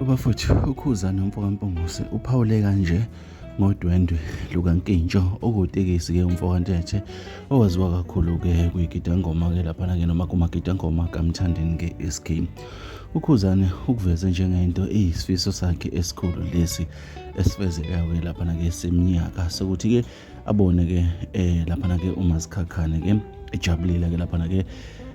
Bafowethu, uKhuzani umfokaMpungose uphawule kanje ngodwendwe lukaNkintsho okuwutekisi-ke umfokaNtethe owaziwa kakhulu-ke kwigidangoma-ke laphana-ke noma kumagidangoma kaMthandeni-ke SK. UKhuzani ukuveze njengento eyisifiso sakhe esikhulu lesi esifezekayo-ke laphana-ke seminyaka sokuthi-ke abone-ke laphana-ke uMazikhakhane-ke ejabulile-ke laphana-ke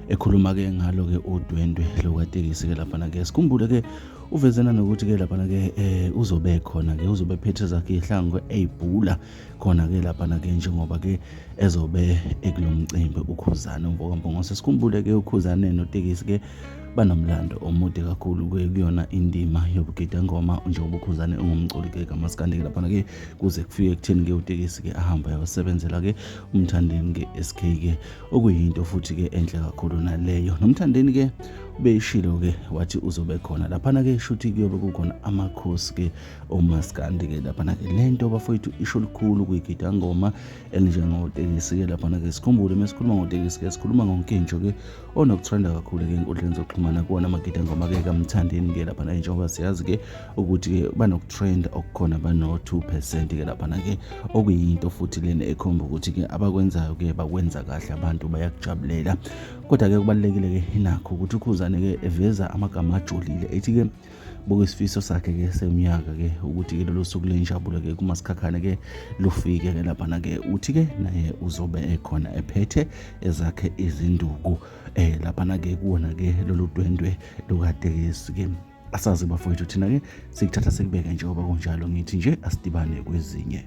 ekhuluma-ke ngalo-ke udwendwe lukatekisi-ke laphana-ke. Sikhumbule-ke uvezena nokuthi-ke laphana-ke uzobe khona-ke uzobe phethe zakhe ihlangu eyibhula khona-ke laphana-ke njengoba-ke ezobe ekulo mcimbi uKhuzane umfokaMpungose. Sikhumbule-ke uKhuzane notekisi-ke banomlando omude kakhulu kuyona indima yobugidangoma njengoba uKhuzane ungumculi-ke kamaskandi-ke laphana-ke kuze kufike ekutheni-ke utekisi-ke ahambe ayosebenzela-ke uMthandeni-ke SK-ke okuyinto futhi-ke enhle kakhulu naleyo. NoMthandeni-ke ubeyishilo-ke wathi uzobe khona laphana-ke, shuthi kuyobe kukhona amakhosi-ke omaskandi-ke laphana-ke. Le nto bafowethu isho lukhulu kuyigidangoma elinjengotekisi-ke laphana-ke. Sikhumbule uma sikhuluma ngotekisi-ke sikhuluma ngonkintsho-ke onokutrenda kakhulu-ke enkundleni zokuxhumana kuwona amagidangoma-ke kaMthandeni-ke laphana, njengoba siyazi-ke ukuthi-ke banokutrenda okukhona bano-2% ke laphana-ke, okuyinto futhi lena ekhomba ukuthi-ke abakwenzayo-ke bakwenza kahle, abantu bayakujabulela. Kodwa-ke kubalulekile-ke inakho ukuthi uKhuzane-ke eveza amagama ajulile ethi-ke buka isifiso sakhe-ke seminyaka-ke ukuthi-ke lolu suku lenjabulo-ke kuMasikhakhane-ke lufike-ke laphana-ke, uthi-ke naye uzobe ekhona ephethe ezakhe izinduku laphana-ke kuwona-ke lolu dwendwe lukatekisi-ke. Asazi bafowethu, thina-ke sikuthatha sikubeke njengoba kunjalo, ngithi nje asidibane kwezinye.